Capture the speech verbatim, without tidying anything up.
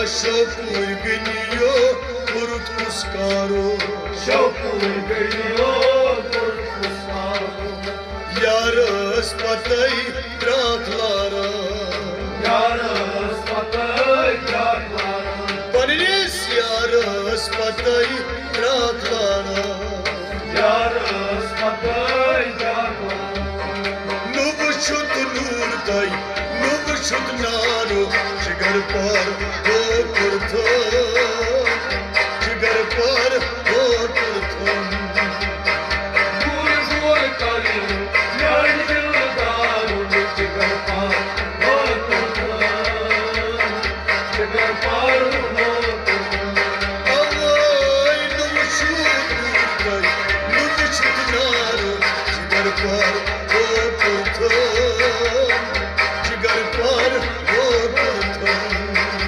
شوپور گنیو پُرُت کُس کارو۔ شوپور گنیو پُرُت کُس کارو۔ یارس پتے تراک لارا۔ یارس پتے تراک لارا۔ پننس یارس پتے تراک لارا۔ یارس پتے تراک لارا۔ نو وچھُت نور تئی، نو وچھُت نارو، جگر پار ہو کرتھو، جگر پار ہو کرتھو۔ گور گور کریو، میانہِ دل دارو، جگر پار ہو کرتھو، جگر